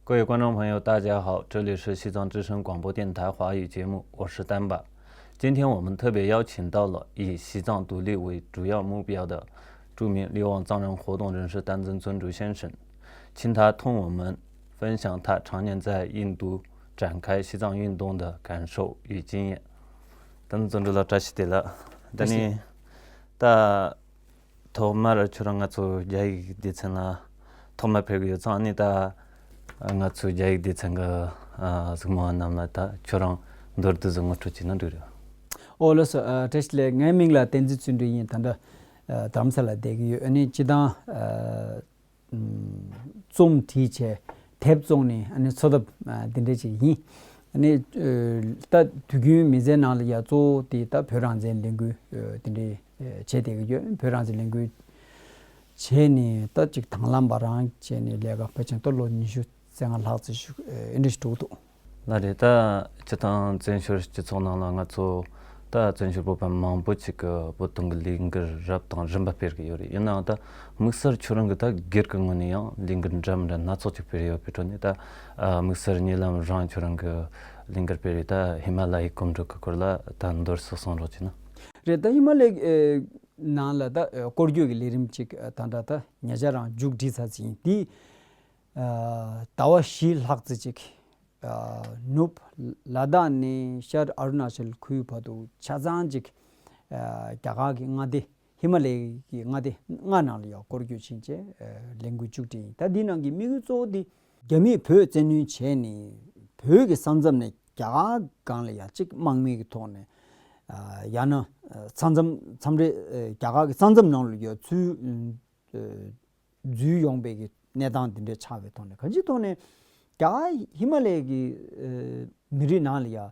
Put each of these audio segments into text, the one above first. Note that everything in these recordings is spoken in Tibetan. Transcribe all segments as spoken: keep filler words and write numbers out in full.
各位观众朋友，大家好，这里是西藏之声广播电台华语节目，我是丹巴。今天我们特别邀请到了以西藏独立为主要目标的著名流亡藏人活动人士丹增尊竹先生，请他同我们分享他常年在印度展开西藏运动的感受与经验。丹增尊竹老师， བཀྲ་ཤིས་བདེ་ལེགས། ད་ནི་ད་ཐོག་མར་ཁྱོད་རང་ང་ཚོ་རྒྱ་ཡིག་སྡེ་ཚན་ལ་ཐོག་མར་ཕེབས་ཀྱི་ཡོད་ཙང་། ཨ་ནི་ད་ང་ཚོའི་རྒྱ་ཡིག་སྡེ་ཚན་གྱི་ཨ་གཟིགས་མོ་བ་རྣམས་ལ་ད་ཁྱོད་རང་མདོར་བསྡུས་སུ་ངོ་སྤྲོད་བྱས་ན་འགྲིག་རེད། ཨོ་ལགས་སོ། ཨ་བཀྲ་ཤིས་བདེ་ལེགས། ངའི་མིང་ལ་བསྟན་འཛིན་བརྩོན་འགྲུས་ཡིན། ད་ལྟ་ཨ་རྡ་རམ་ས་ལ་བསྡད་ཀྱི་ཡོད། ཨ་ནི་སྤྱིར་བཏང་ཨ་རྩོམ་བྲིས་བྱས་དེབ་བཙོང་ནས་ཨ་ནི་འཚོ་ཐབས་ཨ་འདི་འདྲ་ཅིག་ཡིན། ཨ་ནི་ཨ་ད་དུས་རྒྱུན་མི་ཚེའི་ནང་ལ་ཡ་གཙོ་བོ་དེ་ད་བོད་རང་བཙན་ལས་འགུལ་ཨ་འདི་འདྲ་ཨ་བྱས་བསྡད་ཀྱི་ཡོད། བོད་རང་བཙན་ལས་འགུལ་བྱས་ནས་ད་ཅིག་དང་བླངས་པ་རང་བྱས་ནས་ལས་ཀ་ཕལ་ཆེར་ད་ལོ་ཉི་ཤུ་རྩ་ལྔ་ལྷག་ཙམ་ཞིག་ཨ་འདི་འདྲ་ཞིག་འགྲོ་གི་འདུག། ལགས་རེད། ད་སྤྱིར་བཏང་བཙན་བྱོལ་སྤྱི་ཚོགས་ནང་ལ་ང་ཚོ་ད་བཙན་བྱོལ་བོད་པ་མང་པོ་ཅིག་གིས་བོད་དོན་གྱི་ལས་འགུལ་རབ་དང་རིམ་པ་སྤེལ་གྱི་ཡོད་རེད། ཡིན་ནའང་ད་དམིགས་བསལ་ཁྱོད་རང་གིས་ད་སྒེར་གྱི་ངོས་ནས་ཡང་ལས་འགུལ་འདྲ་མི་འདྲ་སྣ་ཚོགས་ཅིག་སྤེལ་ཡོད་པའི་ཁྲོད་ནས། ད་ཨ་དམིགས་བསལ་ཉེ་ལམ་རང་ཁྱོད་རང་གིས་ལས་འགུལ་སྤེལ་བའི་ད་ཧི་མ་ལ་ཡའི་གོམ་བགྲོད་ཀྱི་སྐོར་ལ་ད་མདོར་བསྡུས་གསུང་རོགས་བྱས་ན། རེད། ད་ཧི་མ་ལ་ཡའི་ནང་ལ་ད་སྐོར་སྐྱོད་ཀྱི་ལས་རིམ་ཅིག་ད་ལྟ་ད་ཉེ་ཆར་རང་མཇུག་སྒྲིལ་ཚར་ཟིན། དེ་ཨ་ཟླ་བ་བཞི་ལྷག་ཙམ་ཅིག་ཨ་ནུབ་ལ་དྭགས་ནས་ཤར་ཨ་རུ་ན་ཅལ་ཁུལ་བར་དུ་ཆ་ཚང་ཅིག་ཨ་རྒྱ་གར་གྱི་མངའ་སྡེ་ཧི་མ་ལ་ཡའི་མངའ་སྡེ་ལྔ་ནང་ལ་ཡང་སྐོར་སྐྱོད་ཕྱིན་བྱས་ཨ་ལས་འགུལ་མཇུག་སྒྲིལ་ཡིན། ད་འདིའི་ནང་གི་དམིགས་ཡུལ་གཙོ་བོ་འདི་རྒྱ་མིས་བོད་བཙན་གནོན་བྱས་ནས་བོད་ཀྱི་ས་མཚམས་ནས་རྒྱ་གར་སྒང་ལ་ཡང་ཅིག་དམག་མིའི་གི་ཐོག་ནས་ཨ་ཡང་ན་ཨ་ས་མཚམས་མཚམས་རེ་ཨ་རྒྱ་གར་གྱི་ས་མཚམས་ནང་ལ་ཡང་ཚུར་ཨ་འཛུལ་ཡོང་པའི་གི་གནས་སྟངས་འདི་འདྲ་ཆགས་པའི་ཐོག་ནས། གང་ཅིའི་ཐོག་ནས་རྒྱ་གར་ཧི་མ་ལ་ཡའི་གི་ཨ་མི་རིགས་ནང་ལ་ཡང་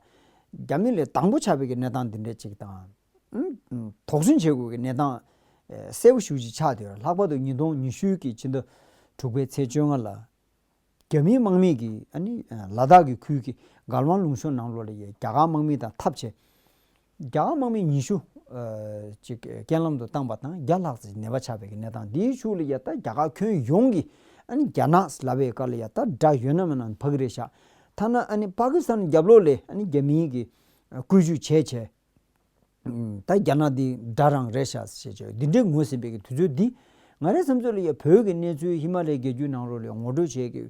རྒྱ་མི་ལས་དང་པོ་ཆགས་པའི་གི་གནས་སྟངས་འདི་འདྲ་ཅིག་དང་ཨ་དོགས་ཟོན་བྱེད་དགོས་ཀྱི་གནས་སྟངས་ཨ་གསལ་པོ་ཞེ་པོ་ཅིག་ཆགས་བསྡད་ཡོད། ལྷག་པར་དུ་ཉིས་སྟོང་ཉི་ཤུ་གི་ཕྱི་ཟླ་དྲུག་པའི་ཚེས་བཅོ་ལྔ་ལ་རྒྱ་མིའི་དམག་མིས་ཀྱིས་ཨ་ནི་ལ་དྭགས་ཀྱི་ཁུལ་གྱི་གལ་ཝང་ལུང་གཤོང་ནང་ལོགས་ལ་ཡ་རྒྱ་གར་དམག་མི་དང་འཐབ་བྱས། རྒྱ་གར་དམག་མི་ཉི་ཤུ་ཨ་ཅིག་རྐྱེན་ལམ་དུ་བཏང་པ་དང་བརྒྱ་ལྷག་ཙམ་ནད་པ་ཆགས་པའི་གནས་སྟངས་འདིའི་ཤུལ་ལ་ཡ་ད་རྒྱ་གར་ཁྱོན་ཡོངས་ཀྱི་ཨ་ནི་རྒྱ་ནག་ལབ་པའི་སྐབས་ལ་ཡ་ད་དགྲ་ཡོད་ན་མེད་ན་ཕ་གི་རེད་ཤག། ཐ་ན་ཨ་ནི་པ་ཀི་སི་ཐན་རྒྱབ་ལོགས་ལ་ཨ་ནི་རྒྱ་མིའི་གི་བཀོད་ཇུས་བྱས་བྱས། ད་རྒྱ་ནག་འདི་དགྲ་རང་རེད་ཤག་ཟེར་བྱས་འདི་འདྲའི་ངོས་ཟིན་པའི་གི་དུས་ཚོད་འདི། ང་རའི་བསམ་ཚུལ་ལ་ཡ་བོད་ཀྱི་གནས་ཚུལ་ཧི་མ་ལའི་རྒྱལ་རྒྱུད་ནང་ལོགས་ལ་ངོ་སྤྲོད་བྱེད་ཀྱི་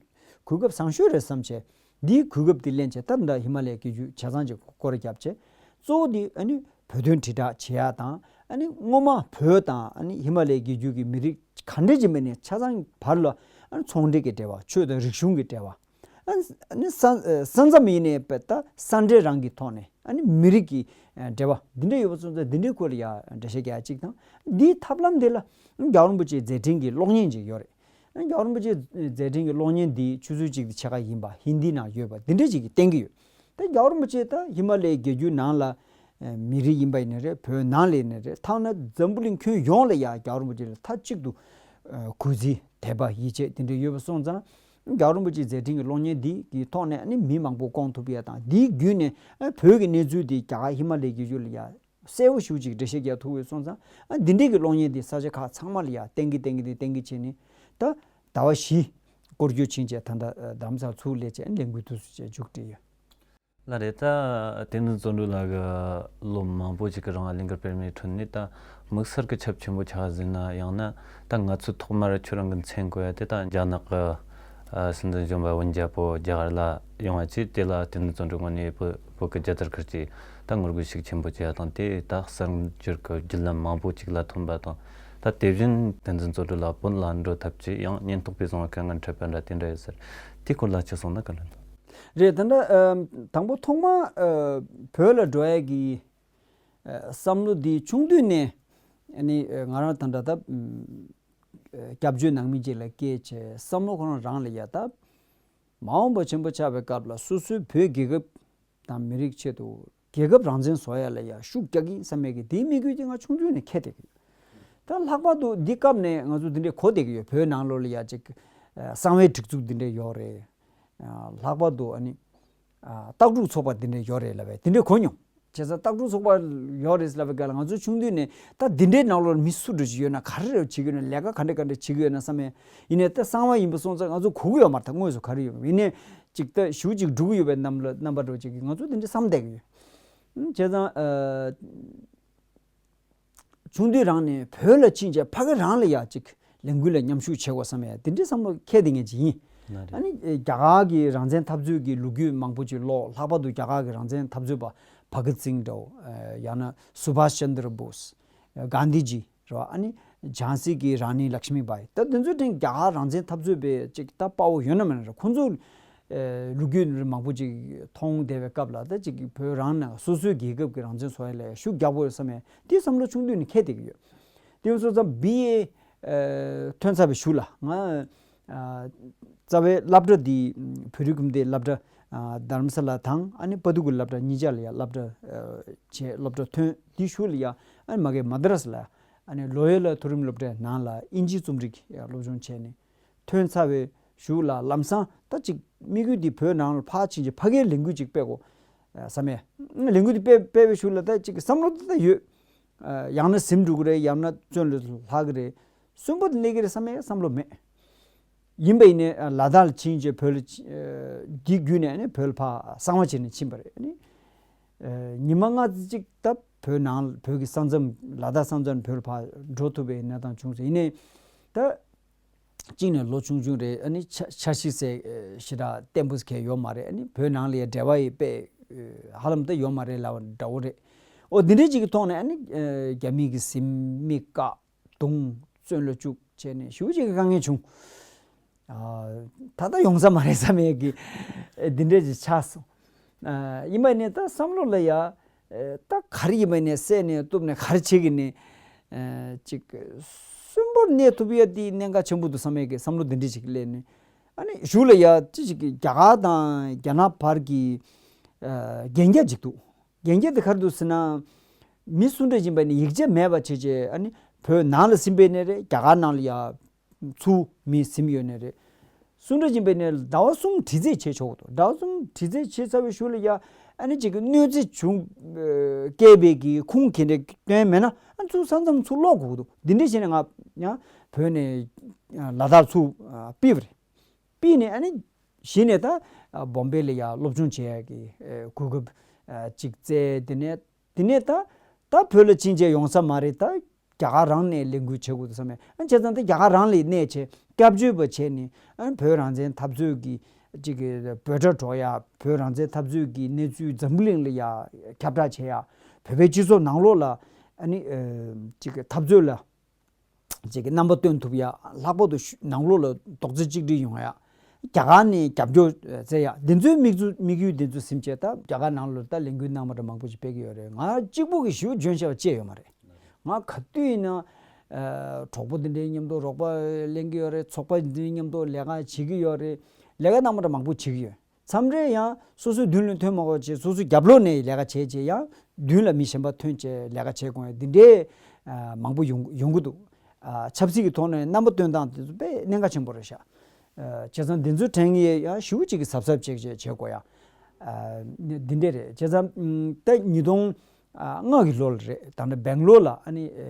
གོ་སྐབས་བཟང་ཤོས་རེད་བསམ་བྱས། འདིའི་གོ་སྐབས་འདི་ལེན་བྱས་ད་ལྟ་ཧི་མ་ལའི་རྒྱལ་རྒྱུད་ཆ་ཚང་ཅིག་སྐོར་ར་བརྒྱབ་བྱས། གཙོ་བོ་འདི་ཨ་ནི་བོད་དོན་དྲིལ་བསྒྲགས་བྱེད་ཡ་དང་། ཨ་ནི་སྔོན་མ་བོད་དང་ཨ་ནི་ཧི་མ་ལའི་རྒྱལ་རྒྱུད་ཀྱི་མི་རིགས་ག་འདྲ་ཅིག་མེད་ནས་ཆ་ཚང་བར་ལ་ཨ་ནི་ཚོང་འབྲེལ་གྱི་འབྲེལ་བ། ཆོས་དང་རིག་གཞུང་གི་འབྲེལ་བ། ཨ་ནི་ས་ས་མཚམས་ཡིན་ནའི་པ་ད་ས་འབྲེལ་རང་གི་ཐོག་ནས་ཨ་ནི་མི་རིགས་ཀྱི་འབྲེལ་བ་འདི་འདྲ་ཡོད་པ་སོང་ཙང་འདི་འདྲའི་སྐོར་ལ་ཡ་འགྲེལ་བཤད་རྒྱག་གཅིག་དང་། འདིའི་ཐབས་ལམ་འདི་ལ་རྒྱལ་བ་རིན་པོ་ཆེའི་མཛད་འཕྲིན་གྱི་གློག་བརྙན་ཅིག་ཡོད་རེད། རྒྱལ་བ་རིན་པོ་ཆེའི་མཛད་འཕྲིན་གྱི་གློག་བརྙན་འདི་ཆུ་ཚོད་གཅིག་དང་ཕྱེད་ཀ་ཡིན་པ་ཧིན་དི་ནང་ཡོད་པ་འདི་འདྲ་ཅིག་གིས་བསྟན་གྱི་ཡོད། ད་རྒྱལ་བ་རིན་པོ་ཆེ་ད་ཧི་མ་ལའི་རྒྱལ་རྒྱུད་ནང་ལ་མི་རིགས་ཡིན་པ་ཡིན་ནའི་རེད། བོད་ནང་ལ་ཡིན་ནའི་རེད། ཐ་ན་འཛམ་བུ་གླིང་ཁྱོན་ཡོངས་ལ་ཡ་རྒྱལ་བ་རིན་པོ་ཆེ་ལ་མཐའ་གཅིག་ཏུ་གུས་བརྩི་དད་པ་ཡིད་ཆེས་དེ་འདྲ་ཡོད་པ་སོང་ཙང་། རྒྱལ་བ་རིན་པོ་ཆེའི་མཛད་འཕྲིན་གྱི་གློག་བརྙན་འདི་གི་ཐོག་ནས་ནི་མི་མང་པོ་སྐོང་ཐུབ་ཡ་དང་། འདིའི་བརྒྱུད་ནས་ཨ་བོད་ཀྱི་གནས་ཚུལ་འདི་རྒྱ་གར་ཧི་མ་ལའི་རྒྱལ་རྒྱུད་ལ་ཡ་གསལ་པོ་ཞེ་པོ་ཅིག་འགྲེལ་བཤད་རྒྱག་ཐུབ་ཡོད་སོང་ཙང་། ཨ་འདི་འདྲའི་གི་གློག་བརྙན་འདི་ས་ཆ་ཁག་ཚང་མ་ལ་ཡ་བསྟན་གྱི་བསྟན་གྱི་འདི་བསྟན་གྱི་བྱས་ནས། ད་ཟླ་བ་བཞི་སྐོར་སྐྱོད་ཕྱིན་བྱས་ད་ལྟ་ཨ་རྡ་རམ་ས་ཚུར་སླེབས་བྱས་ལས་འགུལ་དུས་སུ་བྱས་མཇུག་སྒྲིལ་ཡོད། ལགས་རེད། ད་བསྟན་འཛིན་བརྩོན་འགྲུས་ལགས་ཀྱིས་ལོ་མང་པོ་ཞིག་གི་རིང་ལ་ལས་འགུལ་སྤེལ་མིའི་ཁྲོད་ནས་ད་དམིགས་བསལ་གྱི་ཁྱབ་ཆེན་པོ་ཆགས་ཟིན་ན་ཡང་ན། ད་ང་ཚོས་ཐོག་མར་ཁྱོད་རང་གི་མཚན་གོ་ཡ་དེ་ད་རྒྱ་ནག་གི་ཨ་སྲིད་འཛིན་གཞོན་པ་ཝུན་ཇ་པོ་རྒྱ་གར་ལ་ཡོང་བ་བྱས། དེ་ལ་བསྟན་འཛིན་བརྩོན་འགྲུས་ངོས་ནས་བོད་བོད་ཀྱི་རྒྱལ་དར་ཁུར་གྱིས་ད་ངོ་རྒོལ་ཤུགས་ཆེན་པོ་བྱས་ཡ་དང་། དེ་ད་གསར་འགྱུར་གྱི་བརྒྱུད་ལམ་མང་པོ་ཅིག་ལ་ཐོན་པ་དང་། ད་དེ་བཞིན་བསྟན་འཛིན་བརྩོན་འགྲུས་ལགས་བོད་ལ་འགྲོ་ཐབས་ཀྱི་ཡང་ཉེན་རྟོག་པས་བཟུང་བའི་དཀའ་ངལ་འཕྲད་པ་འདྲ་དེ་འདྲ་ཡོད་ཟེར། དེའི་སྐོར་ལ་ཅིག་གསུངས་ན་དགའ་འདྲ་འདུག། རེད། ད་ལྟ་ཨ་དང་པོ་ཐོག་མ་ཨ་བོད་ལ་འགྲོ་ཡ་གི་ཨ་བསམ་བློ་འདི་ཆུང་དུས་ནས་ཨ་ནི་ཨ་ང་རང་ད་ལྟ་ད་ཨ་སྐྱབས་བཅོལ་ནང་མི་ཅིག་ལ་སྐྱེས་བྱས་བསམ་བློ་ཁོ་རང་རང་ལ་ཡ་ད་མ་འོངས་པ་ཆེན་པོ་ཆགས་པའི་སྐབས་ལ་སོ་སོའི་བོད་རྒྱལ་ཁབ་དང་མི་རིགས་ཆེད་དུ་རྒྱལ་ཁབ་རང་བཙན་བཟོ་ཡ་ལ་ཡ་ཤུགས་རྒྱག་གི་ཡིན་བསམ་ཡ་གི་དེའི་དམིགས་ཡུལ་དེ་ང་ཆུང་དུས་ནས་འཁྱེར་བསྡད་ཀྱི་ཡོད། ད་ལྷག་པར་དུ་འདི་སྐབས་ནས་ང་ཚོ་འདི་འདྲའི་གོ་བསྡད་ཀྱི་ཡོད། བོད་ནང་ལོགས་ལ་ཡ་ཅིག་ཨ་གསང་བའི་སྒྲིག་འཛུགས་འདི་འདྲ་ཡོད་རེད། ཨ་ལྷག་པར་དུ་ཨ་ནི་ཨ་སྟག་ཕྲུག་ཚོགས་པ་འདི་འདྲ་ཡོད་རེད་ལབ་པས་འདི་འདྲ་གོ་མྱོང་། བྱས་ཙང་སྟག་ཕྲུག་ཚོགས་པ་ཡོད་རེད་ལབ་པའི་སྐབས་ལ་ང་ཚོ་ཆུང་དུས་ནས་ད་འདི་འདྲའི་ནང་ལོགས་མི་སུ་འདྲ་ཞིག་ཡོད་ན། ག་རེ་རེ་བྱེད་ཀྱི་ཡོད་ན། ལས་ཀ་ག་འདྲ་ག་འདྲ་བྱེད་ཀྱི་ཡོད་ན་བསམ་ཡས། ཡིན་ནའི་ད་གསང་བ་ཡིན་པ་སོང་ཙང་ང་ཚོ་གོ་གི་ཡོད་མ་རེད། ད་དངོས་སུ་ག་རེ་ཡོད་པ། ཡིན་ནའི་ཅིག་ད་ཞུ་ཅིག་འགྲོ་གི་ཡོད་པའི་རྣམ་ལ་རྣམ་པ་འདྲ་བོ་ཅིག་གིས་ང་ཚོ་འདི་འདྲ་བསམ་བསྡད་ཀྱི་ཡོད། བྱས་ཙང་ཨ། ཆུང་དུས་རང་ནས་བོད་ལ་ཕྱིན་བྱས་ཕ་གི་རང་ལ་ཡ་ཅིག་ལས་འགུལ་ལ་མཉམ་ཞུགས་བྱེད་དགོས་བསམ་ཡ་དེ་འདྲའི་བསམ་བློ་འཁྱེར་བསྡད་མཁན་ཅིག་ཡིན། ལགས་རེད། ཨ་ནི་རྒྱ་གར་གྱི་རང་བཙན་འཐབ་རྩོད་ཀྱི་ལོ་རྒྱུས་མང་པོ་ཅིག་ཀློག། ལྷག་པར་དུ་རྒྱ་གར་གྱི་རང་བཙན་འཐབ་རྩོད་པ་ཕ་གི་སིང་འདྲ་བོ། ཡང་ན་སུ་བྷཱཤ་ཅན་དྲ་བྷོས། གྷན་དྷི་ཇི་རེད་བ། ཨ་ནི་ཇཱན་སི་གི་རཱ་ནི་ལཀྵྨི་བྷའི། ད་དེ་ཚོའི་སྟེང་རྒྱ་གར་རང་བཙན་འཐབ་རྩོད་པའི་ཅིག་ད་དཔའ་བོ་ཡོད་ན་མེད་ན་རེད། ཁོང་ཚོ་ལོ་རྒྱུས་མང་པོ་ཅིག་མཐོང་བསྡད་པའི་སྐབས་ལ། ད་ཅིག་བོད་རང་ནས་སོ་སོའི་རྒྱལ་ཁབ་ཀྱི་རང་བཙན་བཟོ་ཡ་ལ་ཤུགས་རྒྱག་དགོས་བསམ་ཡ་དེ་བསམ་བློ་ཆུང་དུས་ནས་འཁྱེར་བསྡད་ཀྱི་ཡོད། དེ་སོང་ཙང་བི་ཨེ་ཐོན་ཚར་བའི་གཞུག་ལ་ང་རྩ་བའི་སློབ་གྲྭ་འདི་བོད་རིགས་ཁྲིམས་སྡེའི་སློབ་གྲྭ་དྷ་རམ་ས་ལ་དང་། ཨ་ནི་པ་ཏུ་ཀུ་སློབ་གྲྭ་གཉིས་ཆ་ལ་ཡ་སློབ་གྲྭ་བྱས། སློབ་གྲྭ་ཐོན། དེའི་གཞུག་ལ་ཡ་ཨ་ནི་མ་གི་མ་དྲ་སི་ལ། ཨ་ནི་ལོ་ཡོ་ལ་མཐོ་རིམ་སློབ་གྲྭའི་ནང་ལ་དབྱིན་ཇིའི་རྩོམ་རིག་སློབ་སྦྱོང་བྱས་ནས་ཐོན་ཚར་བའི་གཞུག་ལ་ལམ་སང་ད་ཅིག་དམིགས་ཡུལ་འདི་བོད་ནང་ལ་ཕར་ཕྱིན་བྱས་ཕ་གིར་ལས་འགུལ་ཅིག་སྤེལ་དགོས་བསམ་ཡས། ལས་འགུལ་འདི་སྤེལ་སྤེལ་བའི་གཞུག་ལ་ད་ཅིག་བསམ་བློ་ད་ད་ཡོད། ཡང་ན་ཟིན་འགྲོ་གི་རེད། ཡང་ན་བཙོན་ལ་ལྷག་གི་རེད། གསོན་པོ་སླེབས་ཀྱི་རེད་བསམ་ཡས་བསམ་བློ་མེད། ཡིན་པ་ཡིན་ནའི་ལ་དྭགས་ལ་ཕྱིན་བྱས་བོད་ལ་འདི་བརྒྱུད་ནས་ནི་བོད་ལ་ཕར་གསང་བ་བྱས་ནས་ཕྱིན་པ་རེད། ཨ་ནི་ཉི་མ་ལྔ་ཙམ་ཅིག་ད་བོད་ནང་བོད་ཀྱི་ས་མཚམས་ལ་དྭགས་ས་མཚམས་བོད་ལ་ཕར་འགྲོ་ཐུབ་པའི་གནས་སྟངས་བྱུང་ཟེར། ཡིན་ནའི་ད་གཅིག་ནས་ལོ་ཆུང་ཆུང་རེད། ཨ་ནི་འཆར་འཆར་གཞི་ཟེར་ཞེ་དྲག་བརྟན་པོ་གང་ཡང་ཡོད་མ་རེད། ཨ་ནི་བོད་ནང་ལ་ཡ་འབྲེལ་བ་ཡི་དཔེ་ཧ་ལམ་ད་ཡོད་མ་རེད་ལབ་པ་འདྲ་བོ་རེད། ཨོ་འདི་འདྲའི་ཅིག་གི་ཐོག་ནས་ཨ་ནི་རྒྱ་མི་གིས་ཟིན། མི་བཀག་རྡུང་། བཙོན་ལ་བཅུག་བྱས་ནས་ཞེ་པོ་ཅིག་གི་དཀའ་ངལ་བྱུང་། ཨ་ད་ལྟ་ཡོང་ས་མ་རེད་བསམ་ཡས་ཀྱི་འདི་འདྲས་ཅིག་ཆགས་སོང་། ཨ་ཡིན་པ་ནི་ད་བསམ་བློ་ལ་ཡ་ད་ག་རེ་ཡིན་པ་ནས་བསད་ནས་གཏུབ་ནས་ག་རེ་བྱེད་ཀྱི་ནས་ཅིག་གསོན་པོར་གནས་ཐུབ་ཡ་དེ་གནད་འགག་ཆེན་པོ་འདུག་བསམ་ཡས་ཀྱི་བསམ་བློ་འདི་འདྲས་ཅིག་སླེབས་ནས། ཨ་ནི་གཞུག་ལ་ཡ་ཅི་ཞིག་གི་རྒྱ་གར་དང་རྒྱ་ནག་བར་གྱི་ཨ་གན་རྒྱ་ཅིག་འདུག། གན་རྒྱ་དེ་ག་རེ་འདུག་ཟེར་ན། མི་སུ་འདྲ་ཡིན་པ་ནི་ཡིག་ཆ་མེད་པ་བྱས་བྱས། ཨ་ནི་བོད་ནང་ལ་ཟིན་པའི་ནས་རེད། རྒྱ་གར་ནང་ལ་ཡ་ཚུར་མི་ཟིན་ཡོད་ནས་རེད། སུ་འདྲ་ཡིན་པའི་ནས་ཟླ་བ་གསུམ་དྲི་རྩད་བྱེད་ཆོག་འདུག། ཟླ་བ་གསུམ་དྲི་རྩད་བྱེད་ཚར་བའི་གཞུག་ལ་ཡ་ཨ་ནི་ཅིག་གི་གནོད་འཚེ་བྱུང་། ཨ་བསྐྱལ་བའི་གི་ཁུངས་ག་འདྲ་སྟོན་མེད་ན་ཨ་ཚུར་ས་མཚམས་ཚུར་སློག་དགོས་འདུག། འདི་འདྲ་བྱས་ནས་ང་ཡང་བོད་ནས་ལ་དྭགས་ཚུར་ཕུད་པ་རེད། པིས་ནས་ཨ་ནི་གཞི་ནས་ད་བོམ་བེ་ལ་ཡ་སློབ་སྦྱོང་བྱེད་ཡ་གི་གོ་སྐབས་ཅིག་བཙལ། དེ་ནས་དེ་ནས་ད་ད་བོད་ལ་ཕྱིན་བྱས་ཡོང་ས་མ་རེད། ད་རྒྱ་གར་རང་ནས་ལས་འགུལ་བྱེད་དགོས་འདུག་བསམ་ཡས། ཨ་བྱས་ཙང་ད་རྒྱ་གར་རང་ལ་གནས་བྱས་སྐྱབས་བཅོལ་བ་བྱས་ནས་ཨ་བོད་རང་བཙན་འཐབ་རྩོད་ཀྱི་ཅིག་གི་འབོད་སྒྲ་སྒྲོག་ཡ། བོད་རང་བཙན་འཐབ་རྩོད་ཀྱི་གནས་ཚུལ་འཛམ་བུ་གླིང་ལ་ཡ་ཁྱབ་བསྒྲགས་བྱེད་ཡ། བོད་པའི་སྤྱི་ཚོགས་ནང་ལོགས་ལ་ཨ་ནི་ཅིག་གི་འཐབ་རྩོད་ལ། ཅིག་གི་རྣམ་པ་སྟོན་ཐུབ་ཡ། ལྷག་པར་དུ་ཤུ་ནང་ལོགས་ལ་རྡོག་རྩ་གཅིག་སྒྲིལ་ཡོང་ཡ། རྒྱ་གར་ནས་རྒྱབ་སྐྱོར་བཙལ་ཡ། འདི་ཚོའི་དམིགས་ཚུལ་དམིགས་ཡུལ་འདི་ཚོ་ཟིན་བྱས་ད་རྒྱ་གར་ནང་ལ་ད་ལས་འགུལ་གནང་བ་འདྲ་མང་པོ་ཞིག་སྤེལ་གྱི་ཡོད་རེད། ང་གཅིག་པུ་གི་ཞུ་འཇོན་ཤེས་པ་ཅིག་ཡོད་མ་རེད། ང་ག་དུས་ཡིན་ན་ཨ་གྲོགས་པོ་འདི་འདྲའི་མཉམ་དུ་རོགས་པ་ལེན་གྱི་ཡོད་རེད། ཚོགས་པ་འདི་འདྲའི་མཉམ་དུ་ལས་ཀ་བྱེད་ཀྱི་ཡོད་རེད། ལས་ཀ་གནང་བ་འདྲ་མང་པོ་བྱེད་ཀྱི་ཡོད། མཚམས་རེ་ཡང་སོ་སོའི་མདུན་ལ་ཐོན་མ་དགོས་བྱས་སོ་སོའི་རྒྱབ་ལོགས་ནས་ལས་ཀ་བྱས་བྱས་ཡང་མདུན་ལ་མི་གཞན་པ་ཐོན་བྱས་ལས་ཀ་བྱེད་དགོས་ཡ་འདི་འདྲའི་ཨ་མང་པོ་ཡོང་ཡོང་གི་འདུག། ཨ་ཆབ་སྲིད་ཀྱི་ཐོག་ནས་རྣམ་པ་སྟོན་སྟངས་དེ་ཚོ་དཔེ་གནད་འགག་ཆེན་པོ་རེད་ཤག། ཨ་བྱས་ཙང་འདི་ཚོ་དྲན་ཡས་ཡང་ཞེ་པོ་ཅིག་གི་གཟབ་གཟབ་བྱེད་བྱེད་བྱེད་དགོས་ཡ། ཨ་འདི་འདྲ་རེད། བྱས་ཙང་ད་ཉིས་སྟོང་ལྔ་གི་ལོ་ལ་རེད། ད་ལྟ་སྦེང་ལོར་ལ་ཨ་ནི་ཨ་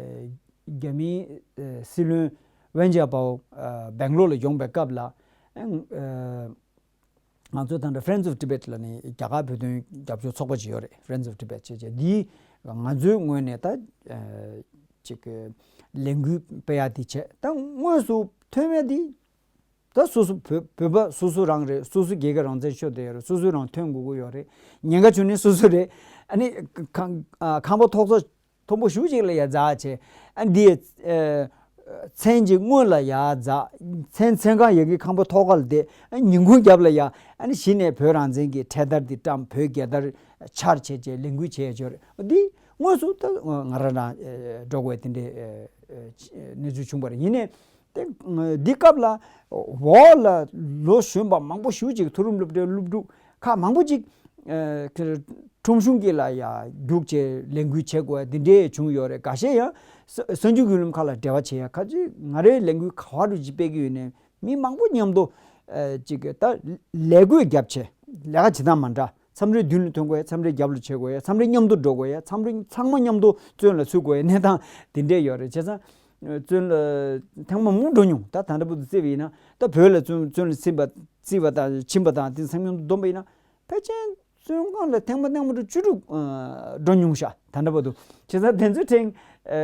རྒྱ་མིའི་ཨ་སྲིད་བློན་ཝེན་ཇི་ཨ་པའོ་ཨ་སྦེང་ལོར་ལ་ཡོང་པའི་སྐབས་ལ་ཨ་ང་ཚོ་ད་ལྟ་Friends of Tibet ལབ་ནས་རྒྱ་གར་བོད་དོན་རྒྱབ་སྐྱོར་ཚོགས་པ་ཅིག་ཡོད་རེད། Friends of Tibet བྱས་བྱས་འདིས་ང་ཚོའི་ངོས་ནས་ད་ཨ་ཅིག་ལས་འགུལ་སྤེལ་ཡ་དེ་བྱས། ད་དངོས་སུ་ཐོན་ཡ་དེ་ད་སོ་སོ་བོད་བོད་པ་སོ་སོ་རང་རེད། སོ་སོ་སྒེར་གྱི་རང་བཙན་ཤོར་བསྡད་ཡོད་རེད། སོ་སོའི་རང་ཐོན་དགོས་ཀྱི་ཡོད་རེད། ཉེན་ཁ་བྱུང་ནས་སོ་སོ་རེད། ཨ་ནི་ཁང་ཨ་ཁང་པ་ཐོག་ཚད་མཐོན་པོ་ཞེ་པོ་ཅིག་ལ་ཡ་འཛེགས་བྱས། ཨ་འདི་ཨ་མཚན་གྱི་སྔོན་ལ་ཡ་འཛེགས། མཚན་མཚན་གང་ཡ་གི་ཁང་པ་ཐོག་ཁ་ལ་བསྡད། ཨ་ཉིན་གུང་རྒྱབ་ལ་ཡ་ཨ་ནི་གཞི་ནས་བོད་རང་བཙན་གྱི་འཕྲེད་དར་འདི་བཀྲམ། བོད་རྒྱལ་དར་འཕྱར་བྱས་བྱས་ལས་འགུལ་བྱས་ཡ་ཅིག་ཡོད་རེད། འདི་དངོས་སུ་ད་ང་རང་རང་ཨ་འགྲོ་དགོས་དེ་འདྲའི་ཨ་ཨ་གནས་ཚུལ་བྱུང་བ་རེད། ཡིན་ནའི། དེ་འདི་སྐབས་ལ་འོག་ལ་ལོ་གཞོན་པ་མང་པོ་ཞེ་པོ་ཅིག་མཐོ་རིམ་སློབ་གྲྭའི་སློབ་ཕྲུག་ཁག་མང་པོ་ཅིག་ཨ་ཁྲོམ་གཞུང་གི་ལ་ཡ་རྒྱུགས་བྱས་ལས་འགུལ་བྱེད་དགོས་འདི་འདྲས་བྱུང་ཡོད་རེད། འགའ་ཤས་ཡང་ས་གསར་འགྱུར་བརྒྱུད་ལམ་ཁག་ལ་འབྲེལ་བ་བྱེད་ཡ། ཁ་ཅིག་ང་རའི་ལས་འགུལ་ག་བ་རུ་ཅིག་སྤེལ་གྱི་ཡོད་ནའི་མི་མང་པོ་མཉམ་དུ་ཨ་ཅིག་ད་ལས་བགོས་བརྒྱབ་བྱས་ལས་ཀ་བྱེད་སྟངས་མ་འདྲ། མཚམས་རེ་མདུན་ལ་ཐོན་དགོས་ཡ། མཚམས་རེ་རྒྱབ་ལ་བྱེད་དགོས་ཡ། མཚམས་རེ་མཉམ་དུ་འགྲོ་དགོས་ཡ། མཚམས་རེ་ཚང་མ་མཉམ་དུ་བཙོན་ལ་ཚུད་དགོས་ཡ། གནས་སྟངས་དེ་འདྲས་ཡོད་རེད། བྱས་ཙང་བཙོན་ལ་ཐེངས་མ་མང་པོ་འགྲོ་མྱོང་། ད་ད་ལྟ་བར་དུ་བརྩིས་པ་ཡིན་ན། ད་བོད་ལ་བཙོན་བཙོན་ལ་ཕྱིན་པ་བརྩིས་པ་དང་ཕྱིན་པ་དང་དེ་ཚང་མཉམ་དུ་བསྡོམས་པ་ཡིན་ན། ཕལ་ཆེར་བཙོན་ཁང་ལ་ཐེངས་མ་ཐེངས་མ་དྲུག་བཅུ་དྲུག་ཨ་འགྲོ་མྱོང་ཤག་ད་ལྟ་བར་དུ། བྱས་ཙང་དེ་ཚོའི་ཕྲན་ཨ་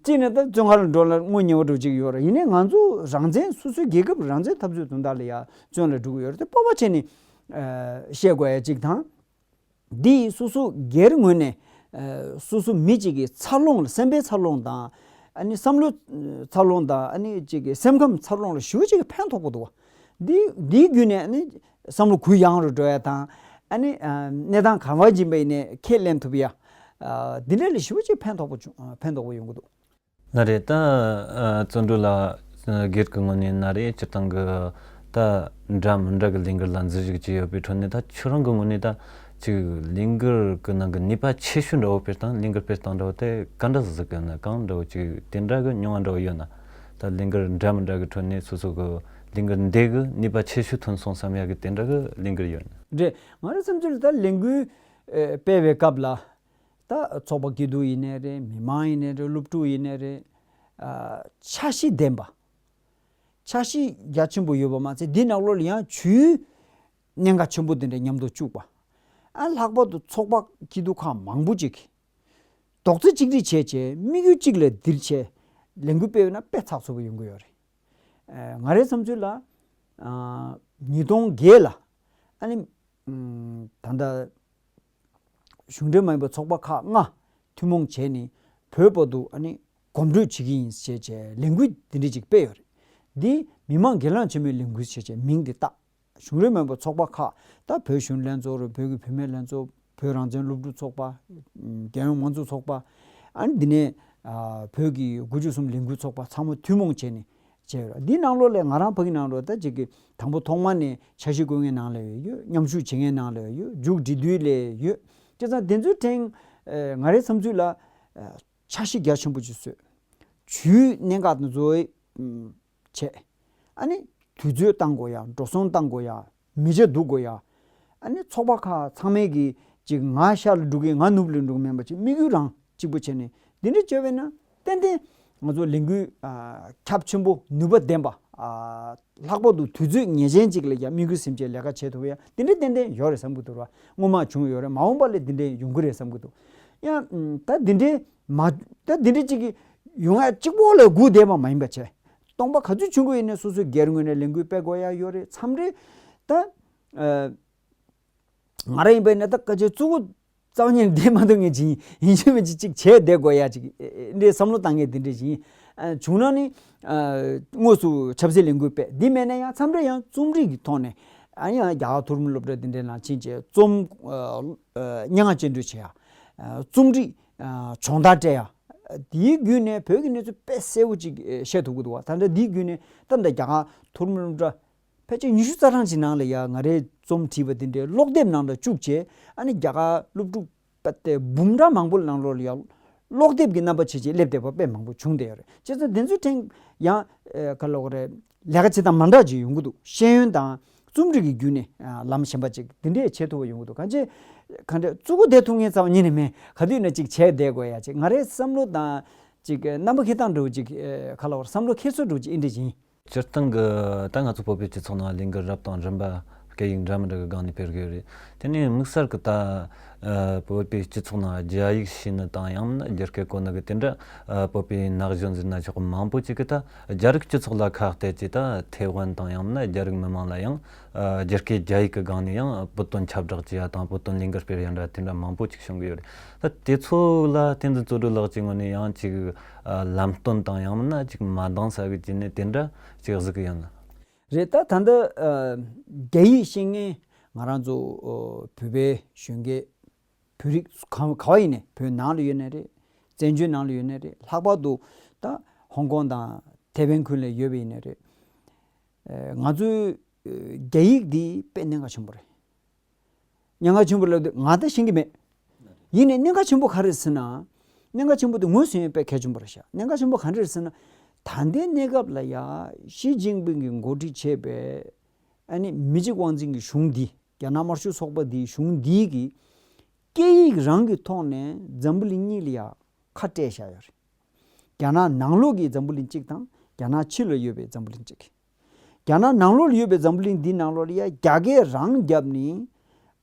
གཅིག་ནས་ད་བཙོན་ཁང་ལ་འགྲོ་ལ་དངུལ་ཉེ་བ་འགྲོ་གཅིག་ཡོད་རེད། ཡིན་ནའི་ང་ཚོ་རང་བཙན་སོ་སོའི་རྒྱལ་ཁབ་རང་བཙན་འཐབ་རྩོད་དོན་དག་ལ་ཡ་བཙོན་ལ་འགྲོ་གི་ཡོད་རེད། དེ་སྤོབས་པ་བྱས་ནས་ཨ་བཤད་དགོས་ཡ་གཅིག་དང་། འདི་སོ་སོ་སྒེར་ངོས་ནས་ཨ་སོ་སོ་མི་གཅིག་གི་འཚར་ལོངས་ལ། སེམས་པའི་འཚར་ལོངས་དང་། ཨ་ནི་བསམ་བློ་འཚར་ལོངས་དང་། ཨ་ནི་གཅིག་གི་སེམས་ཁམས་འཚར་ལོངས་ལ་ཞེ་པོ་ཅིག་ཕན་ཐོགས་པོ་འདུག་བ། འདི་འདིའི་བརྒྱུད་ནས་ཨ་ནི་བསམ་བློ་གུ་ཡངས་རུ་འགྲོ་ཡ་དང་། ཨ་ནི་ཨ་གནས་སྟངས་ག་པར་ཕྱིན་པ་ཡིན་ནའི་ཁས་ལེན་ཐུབ་ཡ། ཨ་འདི་འདྲ་ལ་ཞེ་པོ་ཅིག་ཕན་ཐོགས་པོ་བྱུང་། ཨ་ཕན་ཐོགས་པོ་ཡོང་གི་འདུག་ལགས་རེད། ད་ཨ་བརྩོན་འགྲུས་ལགས་སྒེར་གྱི་ངོས་ནས་ན་རེ་སྤྱིར་བཏང་གི་ད་འདྲ་མི་འདྲ་གི་ལས་འགུལ་ལ་འཛུལ་ཞུགས་བྱས་ཡོད་པའི་ཁྲོད་ནས། ད་ཁྱོད་རང་གི་ངོས་ནས་ད་ཅིག་ལས་འགུལ་གྱི་ནང་གི་ནུས་པ་ཆེ་ཤོས་འདྲ་བོ་སྤེལ་སྟངས། ལས་འགུལ་སྤེལ་སྟངས་འདྲ་བོ་དེ་ག་འདྲ་ཟིག་གི་ན་གང་འདྲ་བོ་ཅིག་དེ་འདྲ་གི་མྱོང་བ་འདྲ་བོ་ཡོད་ན། ད་ལས་འགུལ་འདྲ་མི་འདྲ་གི་ཁྲོད་ནས་སོ་སོ་གི་ལས་འགུལ་འདི་གི་ནུས་པ་ཆེ་ཤོས་ཐོན་སོང་བསམ་ཡ་གི་དེ་འདྲ་གི་ལས་འགུལ་ཡོད་ན། རེད། ང་རང་བསམ་ཚུལ་ལ་ད་ལས་འགུལ་ཨེ་སྤེལ་བའི་སྐབས་ལ། ད་ཚོགས་པ་སྐྱིད་སྡུག་ཡིན་ནའི་རེད། མི་མང་ཡིན་ནའི་རེད། སློབ་ཕྲུག་ཡིན་ནའི་རེད། ཨ་འཆར་གཞི་ལྡན་པ། འཆར་གཞི་རྒྱ་ཆེན་པོ་ཡོད་པ་མ་ཚད། འདི་ནང་ལོགས་ལ་ཡང་ཇུས་གནད་འགག་ཆེན་པོ་དེ་འདྲ་མཉམ་དུ་བཅུག་པ། ཨ་ལྷག་པར་དུ་ཚོགས་པ་སྐྱིད་སྡུག་ཁག་མང་པོ་ཅིག་རྡོག་རྩ་གཅིག་སྒྲིལ་བྱས་བྱས། དམིགས་ཡུལ་གཅིག་ལ་ལྡིར་བྱས་ལས་འགུལ་སྤེལ་བ་ན་དཔེ་ཚགས་ཚུད་པོ་ཡོང་གི་ཡོད་རེད། ཨ་ང་རའི་བསམ་ཚུལ་ལ། ཨ་ཉིས་སྟོང་བརྒྱད་ལ་ཨ་ནི་ཨམ་ད་ལྟ་གཞུང་འབྲེལ་མ་ཡིན་པའི་ཚོགས་པ་ཁག་ལྔ་ཐུན་མོང་བྱས་ནས་བོད་བར་དུ་ཨ་ནི་གོམ་བགྲོད་བྱེད་ཀྱི་ཡིན་ཞེས་བྱས་ལས་འགུལ་འདི་འདྲ་ཅིག་སྤེལ་ཡོད་རེད། འདི་མི་མང་སྒེར་ལངས་ཆེན་མོའི་ལས་འགུལ་ཞེས་བྱས་མིང་འདི་བཏགས། གཞུང་འབྲེལ་མ་ཡིན་པའི་ཚོགས་པ་ཁག། ད་བོད་གཞོན་ལྷན་ཚོགས་རེད། བོད་ཀྱི་བུད་མེད་ལྷན་ཚོགས། བོད་རང་བཙན་སློབ་ཕྲུག་ཚོགས་པ། རྒྱལ་ཡོངས་མང་གཙོ་ཚོགས་པ། ཨ་ནི་འདི་ནས་ཨ་བོད་ཀྱི་དགུ་བཅུ་གསུམ་ལས་འགུལ་ཚོགས་པ་ཚང་མ་ཐུན་མོང་བྱས་ནས་བྱས་ཡོད་རེད། འདིའི་ནང་ལོགས་ལ་ང་རང་ཕ་གི་ནང་ལོགས་ད་ཅིག་གི་དང་པོ་ཐོག་མ་ནས་འཆར་གཞི་བཀོད་མཁན་ནང་ལ་ཡོད། མཉམ་ཞུགས་བྱེད་མཁན་ནང་ལ་ཡོད། མཇུག་སྒྲིལ་དུས་ལ་ཡོད། བྱས་ཙང་དེ་ཚོའི་ཐད་ང་རའི་བསམ་ཚུལ་ལ་འཆར་གཞི་རྒྱ་ཆེན་པོ་ཅིག་བཟོས། ཇུས་གནད་འགག་དེ་ཚོ་བྱས། ཨ་ནི་དུས་ཚོད་བཏང་དགོས་ཡ། འགྲོ་སོང་བཏང་དགོས་ཡ། མི་ཆ་བསྡུ་དགོས་ཡ། ཨ་ནི་ཚོགས་པ་ཁག་ཚང་མས་ཀྱི་ཅིག་ང་ཤར་ལ་འགྲོ་གི། ང་ནུབ་ལ་འགྲོ་གི་མིན་པ། ཅིག་དམིགས་ཡུལ་རང་གཅིག་པོ་བྱས་ནས་འདི་འདྲ་བྱས་པས་ན་ཏན་ཏན་ང་ཚོ་ལས་འགུལ་ཨ་ཁྱབ་ཆེན་པོ་ནུས་པ་ལྡན་པ། ཨ་ལྷག་པར་དུ་དུས་ཚོད་ངེས་ཅན་ཅིག་ལ་ཡ་དམིགས་ཡུལ་ཟིན་བྱས་ལས་ཀ་བྱེད་ཐུབ་ཡ་འདི་འདྲ་ཏན་ཏན་ཡོད་རེད་བསམ་གྱི་འདུག་ར། སྔོན་མ་བྱུང་ཡོད་རེད། མ་འོངས་པ་ལ་འདི་འདྲ་ཡོང་གི་རེད་བསམ་གྱི་འདུག་ཡང་ད་འདི་འདྲའི་མ། ད་འདི་འདྲའི་ཅིག་གི་ཡོང་ཡ་གཅིག་པོ་ལ་སྒུག་བསྡད་པ་མ་ཡིན་པ་བྱས། སྟོང་པ་ག་ཚོད་བྱུང་གི་ཡིན་ནའི་སོ་སོའི་སྒེར་ངོས་ནས་ལས་འགུལ་སྤེལ་དགོས་ཡ་ཡོད་རེད། མཚམས་རེ་ད་ཨ་ང་རང་ཡིན་པ་ཡིན་ན་ད་སྐད་ཆ་རྩུབ་པོ་རྩ་བ་ཉིད་ནས་བསྡད་མ་ཐུབ་མཁན་ཅིག་ཡིན། ཡིན་གཅིག་མིན་གཅིག་ཅིག་བྱས་བསྡད་དགོས་ཡ་ཅིག་ཨེ་ཨེ་འདྲའི་བསམ་བློ་བཏང་མཁན་དེ་འདྲ་ཅིག་ཡིན། ཨ་བྱུང་ན་ནི་ཨ་དངོས་སུ་ཆབ་སྲིད་ལས་འགུལ་སྤེལ། འདི་མེད་ན་ཡང་མཚམས་རེ་ཡང་རྩོམ་རིག་གི་ཐོག་ནས། ཨ་ཡང་རྒྱ་གར་མཐོ་རིམ་སློབ་གྲྭ་འདི་འདྲའི་ནང་ཕྱིན་བྱས་རྩོམ་ཨ་ཨ་སྙན་ངག་སྙན་སྒྲོན་བྱེད་ཡ། ཨ་རྩོམ་རིག་ཨ་སྦྱོང་བརྡར་སྤྲད་ཡ། དེའི་བརྒྱུད་ནས་བོད་ཀྱི་གནས་ཚུལ་དཔེ་གསལ་པོ་ཅིག་ཨེ་བཤད་ཐུབ་ཀྱི་འདུག་བ། ད་ལྟ་འདིའི་བརྒྱུད་ནས་ད་ལྟ་རྒྱ་གར་མཐོ་རིམ་སློབ་གྲྭ་ཕལ་ཆེར་ཉི་ཤུ་རྩ་གྲངས་ཅིག་ནང་ལ་ཡ་ང་རའི་རྩོམ་བྲིས་པ་འདི་འདྲའི་ཀློག་དེབ་ནང་ལ་བཅུག་བྱས། ཨ་ནི་རྒྱ་གར་སློབ་ཕྲུག་དཔེ་དེ་འབུམ་ཕྲག་མང་པོ་ནང་ལོགས་ལ་ཡང་ཀློག་དེབ་ཀྱི་རྣམ་པ་བྱས་བྱས་སླེབས་བསྡད་པ་དཔེ་མང་པོ་བྱུང་བསྡད་ཡོད་རེད། བྱས་ཙང་དེ་ཚོའི་ཐད་ཡང་ཨེ་ག་ལབ་དགོས་རེད། ལས་ཀ་བྱེད་སྟངས་མ་འདྲ་ཅིག་ཡོང་གི་འདུག་ཤེས་ཡོན་དང་རྩོམ་རིག་གི་བརྒྱུད་ནས་ཨ་ལམ་གཞན་པ་ཅིག་འདི་འདྲས་བྱེད་ཐུབ་པ་ཡོང་གི་འདུག་གང་ཅི་གང་འདྲ་རྩུབ་པོ་བསྡད་ཐུབ་མཁན་རྩ་བ་ཉིད་ནས་མེད། ག་དུས་ན་ཅིག་བྱས་བསྡད་དགོས་ཡ་ཅིག་ང་རའི་བསམ་བློ་དང་ཅིག་རྣམ་པ་འཁྱེར་སྟངས་འདྲ་བོ་ཅིག་ཨེ་ག་ལབ་དགོས་རེད། བསམ་བློ་འཁྱེར་སྲོལ་འདྲ་བོ་ཅིག་འདི་འདྲས་ཡིན། སྤྱིར་བཏང་གི་ད་ང་ཚོ་བོད་པའི་སྤྱི་ཚོགས་ནང་ལས་འགུལ་རབ་དང་རིམ་པ་སྐད་ཡིག་འདྲ་མི་འདྲ་གི་སྒང་ནས་སྤེལ་གི་ཡོད་རེད། དེ་ནས་དམིགས་བསལ་གི་ད་ཨ་བོད་པའི་སྤྱི་ཚོགས་ནང་རྒྱ་ཡིག་ཤེས་ནི་དང་ཡང་ན་རྒྱ་སྐད་གོ་ནི་གི་དེ་འདྲ་ཨ་བོད་པའི་ན་གཞོན་ཟེར་ན་ཆོག་གི་མང་པོ་ཅིག་གི་ད་རྒྱ་རིགས་སྤྱི་ཚོགས་ལ་ཁ་གཏད་ཀྱི་ད་ཐེ་ཝན་དང་ཡང་ན་རྒྱ་རིགས་མི་མང་ལ་ཡང་ཨ་རྒྱ་སྐད་རྒྱ་ཡིག་གི་སྒང་ནས་ཡང་བོད་དོན་ཁྱབ་བསྒྲགས་བྱེད་ཡ་དང་བོད་དོན་ལས་འགུལ་སྤེལ་ཡ་འདྲ་དེ་འདྲ་མང་པོ་ཅིག་བྱུང་གི་ཡོད་རེད། ད་དེ་ཚོ་ལ་བསྟན་འཛིན་བརྩོན་འགྲུས་ལགས་ཀྱི་ངོས་ནས་ཡང་ཅིག་ཨ་ལམ་སྟོན་དང་ཡང་མིན་ན་ཅིག་མ་འདང་ས་གི་ཅིག་ནས་དེ་འདྲ་ཅིག་གཟིགས་གི་ཡོད་ན། རེད། ད་ད་ལྟ་ཨ་རྒྱ་ཡིག་ཤེས་མཁན་ང་རང་ཚོ་ཨ་བོད་པའི་གཞོན་སྐྱེས་བོད་རིགས་ག་ག་བ་ཡིན་ནའི་བོད་ནང་ལ་ཡོད་ནའི་རེད། བཙན་བྱོལ་ནང་ལ་ཡོད་ནའི་རེད། ལྷག་པར་དུ་ད་ཧོང་ཀོང་དང་ཐེ་ཝན་ཁུལ་ལ་ཡོད་པ་ཡིན་ནའི་རེད། ཨ་ང་ཚོའི་ཨ་རྒྱ་ཡིག་འདི་དཔེ་གནད་འགག་ཆེན་པོ་རེད། གནད་འགག་ཆེན་པོ་ལབ་དུས་ང་ད་ཤེས་ཀྱི་མེད། ཡིན་ནའི་གནད་འགག་ཆེན་པོ་ག་རེ་ཟེར་ན། གནད་འགག་ཆེན་པོ་དེ་ངོས་ཟིན་ཡས་དཔེ་གལ་ཆེན་པོ་རེད་ཤག་གནད་འགག་ཆེན་པོ་ག་འདྲ་རེད་ཟེར་ན། ད་ལྟའི་གནས་སྐབས་ལ་ཡ་ཞི་ཅིན་ཕིང་གིས་འགོ་ཁྲིད་བྱས་པའི་ཨ་ནི་མི་གཅིག་དབང་འཛིན་གྱི་གཞུང་འདི་ རྒྱ་ནག་དམར་ཤོག་ཚོགས་པ་འདིའི་གཞུང་འདིའི་གི་སྐད་ཡིག་རང་གི་ཐོག་ནས་འཛམ་བུ་གླིང་གཉིས་ལ་ཡ་ཁ་སྤྲད་བཞག་ཡོད་རེད། རྒྱ་ནག་ནང་ལོགས་ཀྱི་འཛམ་བུ་གླིང་གཅིག་དང་རྒྱ་ནག་ཕྱི་ལ་ཡོད་པའི་འཛམ་བུ་གླིང་གཅིག་རྒྱ་ནག་ནང་ལོགས་ལ་ཡོད་པའི་འཛམ་བུ་གླིང་འདིའི་ནང་ལོགས་ལ་ཡ་རྒྱ་སྐད་རང་བརྒྱབ་ནས།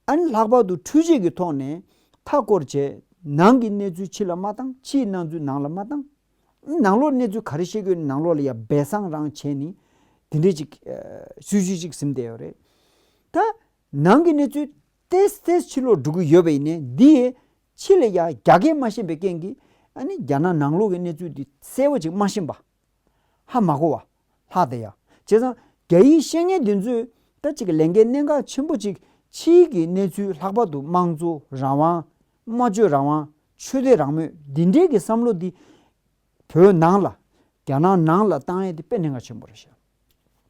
ཨ་ནི་ལྷག་པར་དུ་འཕྲུལ་ཆས་ཀྱི་ཐོག་ནས་མཐའ་སྐོར་བྱས། ནང་གི་གནས་ཚུལ་ཕྱི་ལ་མ་བཏང་། ཕྱིའི་གནས་ཚུལ་ནང་ལ་མ་བཏང་། ནང་ལོགས་གནས་ཚུལ་ག་རེ་བཤད་ཀྱི་ཡོད་ནང་ལོགས་ལ་ཡ་སྦས་གསང་རང་བྱས་ནས་དེ་འདྲས་ཅིག་ཨ་སྲིད་བྱུས་ཅིག་ཟིན་བསྡད་ཡོད་རེད། ད་ནང་གི་གནས་ཚུལ་ཏོག་ཙམ་ཕྱི་ལོགས་འགྲོ་གི་ཡོད་པ་ཡིན་ནའི་འདི་ཕྱི་ལ་ཡ་རྒྱ་སྐད་མ་ཤེས་པའི་རྐྱེན་གྱིས་ཨ་ནི་རྒྱ་ནག་ནང་ལོགས་ཀྱི་གནས་ཚུལ་འདི་གསལ་པོ་ཅིག་མ་ཤེས་པ། ཧ་མ་གོ་བ། ལྷག་བསྡད་ཡ། བྱས་ཙང་རྒྱ་ཡིག་ཤེས་མཁན་དེ་ཚོས་ད་ཅིག་ལས་འགན་གནད་འགག་ཆེན་པོ་ཅིག་ཕྱིའི་གི་གནས་ཚུལ་ལྷག་པར་དུ་དམངས་གཙོ་རང་དབང་། སྨྲ་བརྗོད་རང་དབང་། ཆོས་དད་རང་མོས་འདི་འདྲའི་གི་བསམ་བློ་འདི་བོད་ནང་ལ་རྒྱ་ནག་ནང་ལ་བཏང་ཡས་དེ་དཔེ་གནད་འགག་ཆེན་པོ་རེད་ཤག་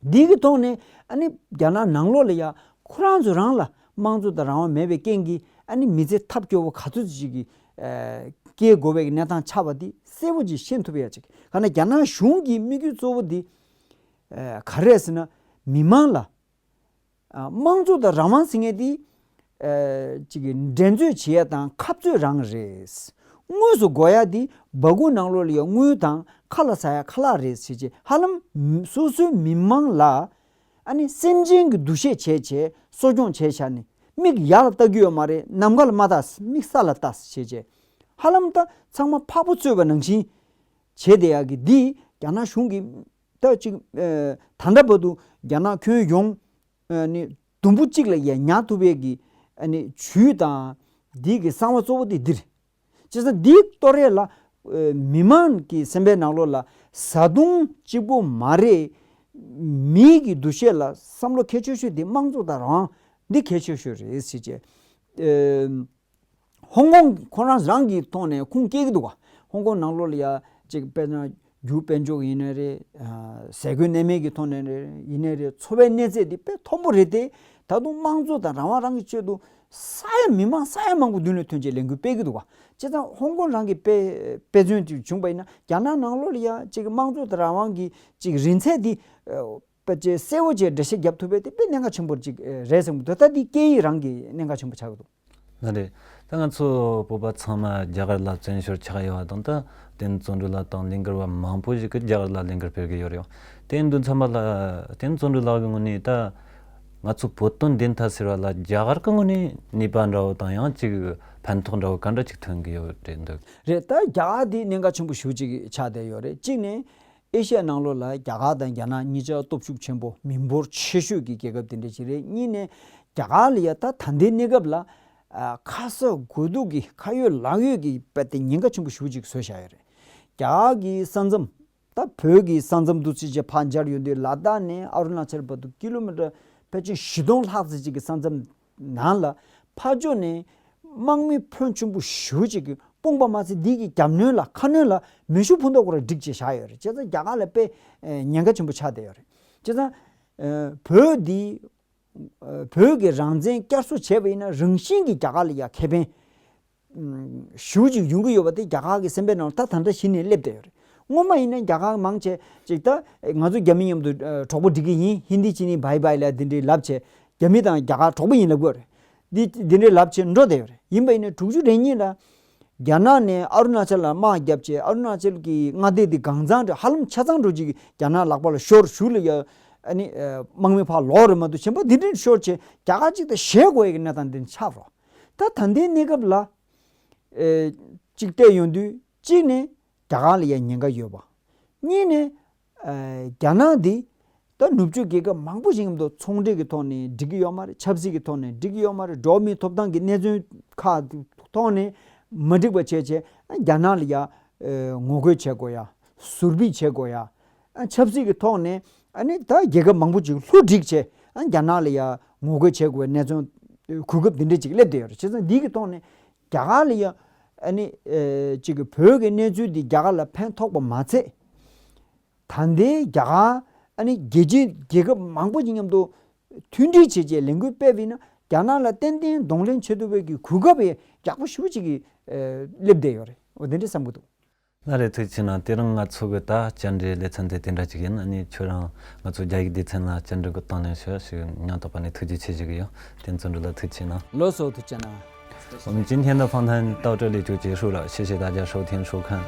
འདི་གི་ཐོག་ནས་ཨ་ནི་རྒྱ་ནག་ནང་ལོགས་ལ་ཡ་ཁོ་རང་ཚོ་རང་ལ་དམངས་གཙོ་དང་རང་དབང་མེད་པའི་རྐྱེན་གྱིས་ཨ་ནི་མི་ཚེ་ཐབས་སྐྱོ་བོ་ག་ཚོད་ཅིག་གི་ཨ་སྐྱེལ་དགོས་པའི་གནས་སྟངས་ཆགས་པ་འདི་གསལ་པོ་ཅིག་ཤེས་ཐུབ་ཡ་ཅིག་ག་ནས་རྒྱ་ནག་གཞུང་གི་དམིགས་ཡུལ་གཙོ་བོ་འདི་ཨ་ག་རེ་རེད་ཟེར་ན། མི་མང་ལ་ཨ་དམངས་གཙོ་དང་རང་དབང་ཟེར་མཁན་འདི་ཨ་ཅིག་གི་འགྲན་རྩོད་བྱེད་ཡ་དང་འཐབ་རྩོད་རང་རེད། དངོས་སུ་དགོས་ཡ་འདི་སྦ་ཁུག་ནང་ལོགས་ལ་ཡ་དངུལ་དང་ཁ་ལག་ཟ་ཡ་ཁ་ལག་རེད་ཟེར་བྱས་ཧ་ལམ་སོ་སོའི་མི་མང་ལ་ཨ་ནི་སེམས་ཅན་གྱི་འདུ་ཤེས་བྱས་བྱས་གསོ་སྐྱོང་བྱས་བཞག་ནས་མིག་ཡར་ལ་ལྟ་རྒྱུ་ཡོད་མ་རེད། ནམ་མཁའ་ལ་མ་ལྟ། མིག་ས་ལ་ལྟ་བྱས་བྱས་ཧ་ལམ་ད་ཚང་མ་ཕག་པོ་གཙོས་པ་ནང་བཞིན་བྱས་བསྡད་ཡ་གི་འདི་རྒྱ་ནག་གཞུང་གི་ད་ཅིག་ཨ་ད་ལྟ་བར་དུ་རྒྱ་ནག་ཁྱོན་ཡོངས་ཨ་ནི་དུམ་བུ་གཅིག་ལ་ཡ་ཉར་ཐུབ་པའི་གི་ཨ་ནི་ཇུས་དང་འདི་གི་གསང་བ་གཙོ་བོ་དེ་འདི་རེད། བྱས་ཙང་འདིའི་ཐོག་ལ་ཨ་མི་མང་གི་སེམས་པའི་ནང་ལོགས་ལ་བཟའ་བཏུང་གཅིག་པོ་མ་རེད། མིའི་གི་འདུ་ཤེས་ལ་བསམ་བློ་གལ་ཆེ་ཤོས་དེ་དམངས་གཙོ་དང་རང་དབང་འདི་གལ་ཆེ་ཤོས་རེད་ཟེར་བྱས། ཨ་ཧོང་ཀོང་ཁོ་རང་རང་གི་ཐོག་ནས་ཁུངས་སྐྱེལ་གྱི་འདུག་ག་ཧོང་ཀོང་ནང་ལོགས་ལ་ཡ་ཅིག་དཔེར་ན་རྒྱུ་དཔལ་འབྱོར་ཡིན་ནའི་རེད། ཨ་ཟས་གོས་གནས་མལ་གྱི་ཐོག་ནས་རེད། ཡིན་ནའི་རེད། འཚོ་བའི་གནས་ཚད་འདི་དཔེ་མཐོན་པོ་རེད་དེ། ད་དུང་དམངས་གཙོ་དང་རང་དབང་རང་གི་ཆེད་དུ་ས་ཡ་མི་མང་ས་ཡ་མང་པོ་མདུན་ལ་ཐོན་བྱས་ལས་འགུལ་སྤེལ་གྱི་འདུག་ག་བྱས་ཙང་ཧོང་ཀོང་རང་གི་དཔེ་དཔེ་མཚོན་ཅིག་བྱུང་པ་ཡིན་ན་རྒྱ་ནག་ནང་ལོགས་ལ་ཡ་ཅིག་དམངས་གཙོ་དང་རང་དབང་གི་ཅིག་རིང་ཚད་འདི་ཨ་དཔེ་ཅིག་གསལ་བོ་བྱས་འགྲེལ་བཤད་རྒྱབ་ཐུབ་པའི་དེ་དཔེ་གནད་འགག་ཆེན་པོ་ཅིག་རེད་བསམ་གྱི་འདུག་ད་འདི་སྐད་ཡིག་རང་གི་གནད་འགག་ཆེན་པོ་ཆགས་ཀྱི་འདུག་ལགས་རེད། ད་ང་ཚོ་བོད་པ་ཚང་མ་རྒྱ་གར་ལ་བཙན་བྱོལ་ཆགས་ཡོད་པ་དང་། ད་བསྟན་བརྩོན་འགྲུས་ལགས་དང་ལས་འགུལ་བ་མང་པོ་ཞིག་གིས་རྒྱ་གར་ལ་ལས་འགུལ་སྤེལ་གྱི་ཡོད་རེད། དེ་ཡིན་དུས་ཚང་མ་ལ་བསྟན་བརྩོན་འགྲུས་ལགས་ཀྱི་ངོས་ནས་ད་ང་ཚོ་བོད་དོན་བདེན་མཐའ་ཟེར་བ་ལ་རྒྱ་གར་གྱི་ངོས་ནས་ནུས་པ་འདྲ་བོ་དང་ཡང་ཅིག་ཕན་ཐོགས་འདྲ་བོ་ག་འདྲ་ཅིག་ཐོན་གྱི་ཡོད་རེད་འདུག་རེད། ད་རྒྱ་གར་འདི་གནད་འགག་ཆེན་པོ་ཞེ་པོ་ཅིག་ཆགས་བསྡད་ཡོད་རེད། གཅིག་ནས་ཨེ་ཤ་ཡ་ནང་ལོགས་ལ་རྒྱ་གར་དང་རྒྱ་ནག་གཉིས་ཆ་སྟོབས་ཤུགས་ཆེན་པོ་མི་འབོར་ཆེ་ཤོས་ཀྱི་རྒྱལ་ཁབ་དེ་འདྲ་ཞིག་རེད། གཉིས་ནས་རྒྱ་གར་ལ་ཡ་ད་ད་ལྟའི་གནས་སྐབས་ལ་ཨ་ཁ་ས་དགོས་གཏུགས་ཀྱི་ཁ་ཡོད་ལག་ཡོད་ཀྱི་དཔེ་དེ་ཉེན་ཁ་ཆེན་པོ་ཞེ་པོ་ཅིག་བཟོས་བཞག་ཡོད་རེད། རྒྱ་གར་གྱི་ས་མཚམས་ད་བོད་ཀྱི་ས་མཚམས་འདུག་སེ་བྱས་ཕར་མཇལ་ཡོང་དུས་ལ་དྭགས་ནས་ཨ་རུ་ན་ཅལ་བར་དུ་ཀི་ལོ་མི་ཊར་ཕལ་ཆེར་བཞི་སྟོང་ལྷག་ཙམ་ཅིག་གི་ས་མཚམས་ནང་ལ་ཕར་ཕྱོགས་ནས་དམག་མི་ཕོན་ཆེན་པོ་ཞེ་པོ་ཅིག་གིས་དཔུང་པ་མ་ཚད་འདི་གི་རྒྱབ་སྣོན་ལ་ཁ་སྣོན་ལ་མེ་ཤུགས་འཕུར་མདའ་སྐོར་ར་བསྒྲིགས་བྱས་བཞག་ཡོད་རེད། བྱས་ཙང་རྒྱ་གར་ལ་དཔེ་ཨེ་ཉེན་ཁ་ཆེན་པོ་ཆགས་བསྡད་ཡོད་རེད། བྱས་ཙང་ཨེ་བོད་འདི་ཨེ་བོད་ཀྱི་རང་བཙན་བསྐྱར་གསོ་བྱས་པ་ཡིན་ན་རང་བཞིན་གྱིས་རྒྱ་གར་ལ་ཡ་ཁེ་ཕན་ཞེ་པོ་ཅིག་ཡོང་གི་ཡོད་པ་དེ་རྒྱ་གར་གྱི་སེམས་པའི་ནང་ལ་ད་ད་ལྟ་གཞི་ནས་སླེབས་བསྡད་ཡོད་རེད། སྔོན་མ་ཡིན་ན་རྒྱ་གར་མང་ཆེ་ཅིག་ད་ང་ཚོ་རྒྱ་མི་མཉམ་དུ་ཨ་གྲོགས་པོ་སྒྲིག་གི་ཡིན། ཧིན་དི་ཅི་ནི་བྷའི་བྷའི་ལབ་དེ་འདྲའི་ལབ་བྱས་རྒྱ་མི་དང་རྒྱ་གར་གྲོགས་པོ་ཡིན་ལབ་དགོས་རེད། འདི་འདི་འདྲའི་ལབ་བྱས་འགྲོ་བསྡད་ཡོད་རེད། ཡིན་པ་ཡིན་ན་དྲུག་ཅུ་རེ་གཉིས་ལ་རྒྱ་ནག་ནས་ཨ་རུ་ན་ཅལ་ལ་དམག་བརྒྱབ་བྱས་ཨ་རུ་ན་ཅལ་གྱི་མངའ་སྡེ་འདི་གང་ཚང་འདྲ་ཧ་ལམ་ཆ་ཚང་འགྲོ་ཅིག་རྒྱ་ནག་ལག་པ་ལ་ཤོར། གཞུག་ལ་ཡ་ཨ་ནི་ཨ་དམག་མི་ཕར་ལོག་རེད་མ་གཏོགས་གཞན་པ་འདི་འདྲའི་ཤོར་བྱས་རྒྱ་གར་ཅིག་ད་ཞེད་དགོས་ཡ་གི་གནས་སྟངས་འདི་ཆགས་རོགས། ད་ད་ལྟའི་གནས་སྐབས་ལ་ཨེ་ཅིག་བལྟས་ཡོང་དུས་གཅིག་ནས་རྒྱ་གར་ལ་ཡ་ཉེན་ཁ་ཡོད་པ། གཉིས་ནས་ཨེ་རྒྱ་ནག་འདི་ད་ནུབ་ཕྱོགས་རྒྱལ་ཁབ་མང་པོ་ཞིག་མཉམ་དུ་ཚོང་འབྲེལ་གྱི་ཐོག་ནས་འགྲིག་གི་ཡོད་མ་རེད། ཆབ་སྲིད་ཀྱི་ཐོག་ནས་འགྲིག་གི་ཡོད་མ་རེད། འགྲོ་བ་མིའི་ཐོབ་ཐང་གི་གནད་དོན་ཁག་ཐོག་ནས་མ་འགྲིག་པ་བྱས་བྱས་རྒྱ་ནག་ལ་ཡ་ཨེ་ངོ་རྒོལ་བྱེད་དགོས་ཡ། ཟུར་ཕུད་བྱེད་དགོས་ཡ། ཨ་ཆབ་སྲིད་ཀྱི་ཐོག་ནས་ཨ་ནི་ད་རྒྱལ་ཁབ་མང་པོ་ཅིག་ལྷུ་སྒྲིག་བྱས་ཨ་རྒྱ་ནག་ལ་ཡ་ངོ་རྒོལ་བྱེད་དགོས་པའི་གནས་ཚུལ་གོ་སྐབས་འདི་འདྲ་ཅིག་སླེབས་བསྡད་ཡོད་རེད། བྱས་ཙང་འདི་གི་ཐོག་ནས་རྒྱ་གར་ལ་ཡ་ཨ་ནི་ཨེ་ཅིག་གི་བོད་ཀྱི་གནས་ཚུལ་འདི་རྒྱ་གར་ལ་ཕན་ཐོགས་པ་མ་ཚད། ད་ལྟའི་རྒྱ་གར་ཨ་ནི་རྒྱལ་སྤྱིའི་རྒྱལ་ཁབ་མང་པོ་ཅིག་མཉམ་དུ་མཐུན་སྒྲིལ་བྱས་བྱས་ལས་འགུལ་སྤེལ་བ་ཡིན་ན་རྒྱ་ནག་ལ་ཏན་ཏན་གདོང་ལེན་བྱེད་ཐུབ་པའི་གི་གོ་སྐབས་ཡག་པོ་ཞེ་པོ་ཅིག་གི་ཨེ་སླེབས་བསྡད་ཡོད་རེད། འོ་དེ་འདྲ་བསམ་གྱི་འདུག་ལགས་རེད། ཐུགས་རྗེ་ཆེ་གནང་། དེ་རིང་ང་ཚོ་གི་ད་བཅར་འདྲིའི་ལེ་ཚན་དེ་དེ་འདྲ་ཅིག་ཡིན། ཨ་ནི་ཁྱོད་རང་ང་ཚོ་རྒྱ་ཡིག་སྡེ་ཚན་ལ་བཅར་འདྲི་གི་དང་ལེན་ཞུ་ཞིག་སྙིང་ཐག་པ་ནས་ཐུགས་རྗེ་ཆེ་ཞུ་གི་ཡོད། དེ་ཚོ་འདྲ་ལ་ཐུགས་རྗེ་གནང་། 老师，ཐུགས་རྗེ་གནང་། 我们今天的访谈到这里就结束了，谢谢大家收听收看。